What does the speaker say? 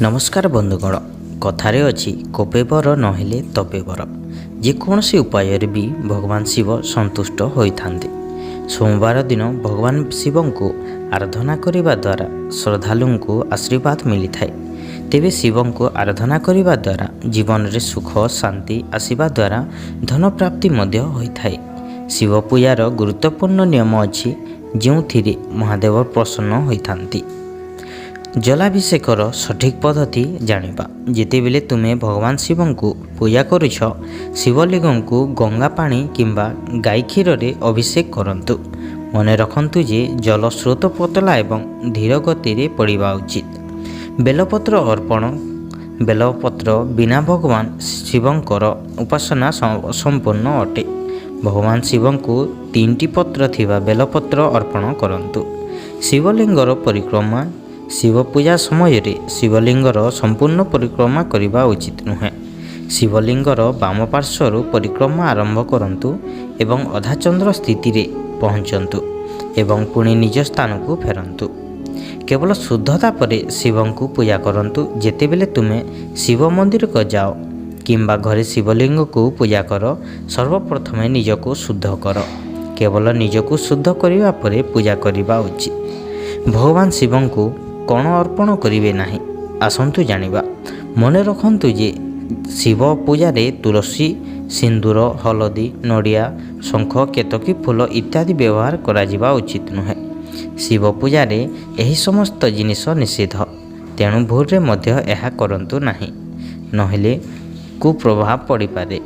ନମସ୍କାର ବନ୍ଧୁଗଣ, କଥାରେ ଅଛି କୋପେ ବର ନହେଲେ ତପେ ବର। ଯେକୌଣସି ଉପାୟରେ ବି ଭଗବାନ ଶିବ ସନ୍ତୁଷ୍ଟ ହୋଇଥାନ୍ତି। ସୋମବାର ଦିନ ଭଗବାନ ଶିବଙ୍କୁ ଆରାଧନା କରିବା ଦ୍ୱାରା ଶ୍ରଦ୍ଧାଳୁଙ୍କୁ ଆଶୀର୍ବାଦ ମିଳିଥାଏ। ତେବେ ଶିବଙ୍କୁ ଆରାଧନା କରିବା ଦ୍ୱାରା ଜୀବନରେ ସୁଖ ଶାନ୍ତି ଆସିବା ଦ୍ୱାରା ଧନ ପ୍ରାପ୍ତି ମଧ୍ୟ ହୋଇଥାଏ। ଶିବ ପୂଜାର ଗୁରୁତ୍ୱପୂର୍ଣ୍ଣ ନିୟମ ଅଛି, ଯେଉଁଥିରେ ମହାଦେବ ପ୍ରସନ୍ନ ହୋଇଥାନ୍ତି। ଜଳାଭିଷେକର ସଠିକ୍ ପଦ୍ଧତି ଜାଣିବା। ଯେତେବେଳେ ତୁମେ ଭଗବାନ ଶିବଙ୍କୁ ପୂଜା କରୁଛ, ଶିବଲିଙ୍ଗଙ୍କୁ ଗଙ୍ଗା ପାଣି କିମ୍ବା ଗାଈ କ୍ଷୀରରେ ଅଭିଷେକ କରନ୍ତୁ। ମନେ ରଖନ୍ତୁ ଯେ ଜଳ ସ୍ରୋତ ପତଳା ଏବଂ ଧୀର ଗତିରେ ପଡ଼ିବା ଉଚିତ। ବେଲପତ୍ର ଅର୍ପଣ। ବେଲପତ୍ର ବିନା ଭଗବାନ ଶିବଙ୍କର ଉପାସନା ଅସମ୍ପୂର୍ଣ୍ଣ ଅଟେ। ଭଗବାନ ଶିବଙ୍କୁ ତିନିଟି ପତ୍ର ଥିବା ବେଲପତ୍ର ଅର୍ପଣ କରନ୍ତୁ। ଶିବଲିଙ୍ଗର ପରିକ୍ରମା। ଶିବ ପୂଜା ସମୟରେ ଶିବଲିଙ୍ଗର ସମ୍ପୂର୍ଣ୍ଣ ପରିକ୍ରମା କରିବା ଉଚିତ ନୁହେଁ। ଶିବଲିଙ୍ଗର ବାମ ପାର୍ଶ୍ୱରୁ ପରିକ୍ରମା ଆରମ୍ଭ କରନ୍ତୁ ଏବଂ ଅଧାଚନ୍ଦ୍ର ସ୍ଥିତିରେ ପହଞ୍ଚନ୍ତୁ ଏବଂ ପୁଣି ନିଜ ସ୍ଥାନକୁ ଫେରନ୍ତୁ। କେବଳ ଶୁଦ୍ଧତା ପରେ ଶିବଙ୍କୁ ପୂଜା କରନ୍ତୁ। ଯେତେବେଳେ ତୁମେ ଶିବ ମନ୍ଦିରକୁ ଯାଅ କିମ୍ବା ଘରେ ଶିବଲିଙ୍ଗକୁ ପୂଜା କର, ସର୍ବପ୍ରଥମେ ନିଜକୁ ଶୁଦ୍ଧ କର। କେବଳ ନିଜକୁ ଶୁଦ୍ଧ କରିବା ପରେ ପୂଜା କରିବା ଉଚିତ। ଭଗବାନ ଶିବଙ୍କୁ କ'ଣ ଅର୍ପଣ କରିବେ ନାହିଁ, ଆସନ୍ତୁ ଜାଣିବା। ମନେ ରଖନ୍ତୁ ଯେ ଶିବ ପୂଜାରେ ତୁଳସୀ, ସିନ୍ଦୁର, ହଳଦୀ, ନଡ଼ିଆ, ଶଙ୍ଖ, କେତକୀ ଫୁଲ ଇତ୍ୟାଦି ବ୍ୟବହାର କରାଯିବା ଉଚିତ ନୁହେଁ। ଶିବ ପୂଜାରେ ଏହି ସମସ୍ତ ଜିନିଷ ନିଷିଦ୍ଧ, ତେଣୁ ଭୁଲରେ ମଧ୍ୟ ଏହା କରନ୍ତୁ ନାହିଁ, ନହେଲେ କୁପ୍ରଭାବ ପଡ଼ିପାରେ।